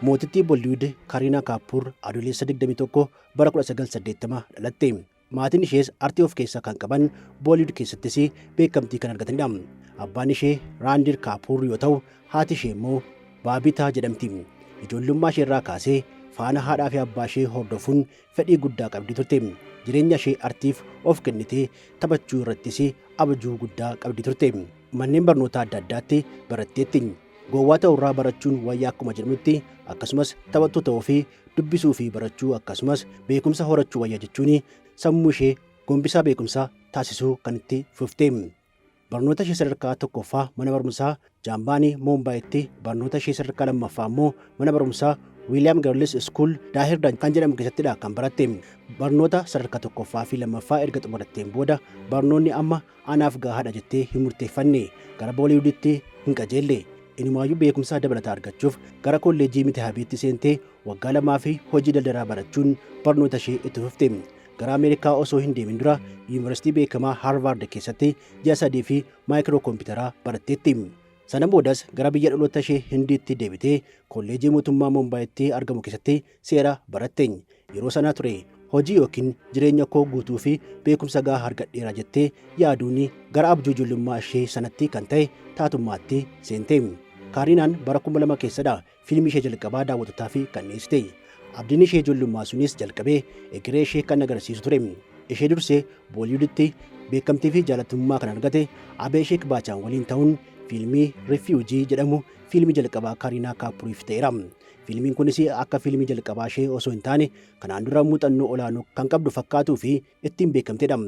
Mootittii Bollywood Kariinaa Kaappuur Adoolessa 21 bara 1980 dhalatte. Maatiin ishees artii of keessaa kan qaban, Bollywood keessattis beekamtii kan argatanidha. Abbaan ishee Raandiir Kaapuur yoo ta'u, haati ishee immoo Baabitaa jedhamti. Ijoollummaa ishee irraa kaasee faana haadhaa fi abbaa ishee hordofuun fedhii guddaa qabdi turte. Jireenya ishee artiif of kennitee taphachuu irrattis abjuu guddaa qabdi turte. Manneen barnootaa adda addaatti baratteetti. Gowwaa ta'urraa barachuun wayyaa akkuma jedhamutti, akkasumas taphattuu ta'uu fi dubbisuu fi barachuu, akkasumas beekumsa horachuu wayya jechuun sammuu ishee gombisaa beekumsaa taasisuu kan itti fufte. Barnoota ishee sadarkaa tokkoffaa mana barumsaa Jaambaanii Moombaayitti, barnoota ishee sadarkaa lammaffaa immoo mana barumsaa Wiiliyaam Girls School Daahirdan kan jedhamu keessattidha kan baratte. Barnoota sadarkaa tokkoffaa fi lammaffaa erga xumuratteen booda barnoonni amma anaaf gahaadha jettee hin murteeffanne, gara Booliwuditti hin qajeelle. Inumaayyuu beekumsa dabalataa argachuuf gara kolleejjii Mitihaabiitti seentee waggaa 2 fi hojii daldalaa barachuun barnoota ishee itti fufte. Gara Ameerikaa osoo hin deemin dura yuunivarsiitii beekamaa Haarvaard keessatti ji'a 3 fi maayikiroo kompiitaraa baratteetti. Sana boodas gara biyya dhaloota ishee Hindiitti deebitee kolleejjii mootummaa Moombaayitti argamu keessatti seera baratte. Yeroo sana ture hojii yookiin jireenya koo guutuu fi beekumsa gahaa argadheera jettee yaaduun gara abjuu ijoollummaa ishee sanatti kan ta'e taatummaatti seente. Kaariinaan bara 2000 keessadha fiilmii ishee jalqabaa daawwattootaaf kan dhiyeessite. Abdiin ishee ijoollummaa sunis jalqabee egeree ishee kan agarsiisu ture. Ishee dursee Booliwuditti beekamtii fi jaalatamummaa kan argate Abeesheek Baachaan waliin ta'uun fiilmii Rifiwujii jedhamu fiilmii jalqabaa Kaariinaa Kaapuriif ta'eera. Fiilmiin kunis akka fiilmii jalqabaa ishee osoo hin taane kanaan dura muuxannoo olaanoo kan qabdu fakkaatuu fi ittiin beekamtedha.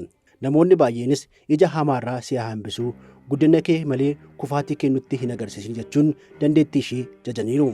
Namoonni baay'eenis ija hamaarraa si haa hambisuu, guddina kee malee kufaatii kee nutti hin agarsiisin jechuun dandeettii ishee jajaniiru.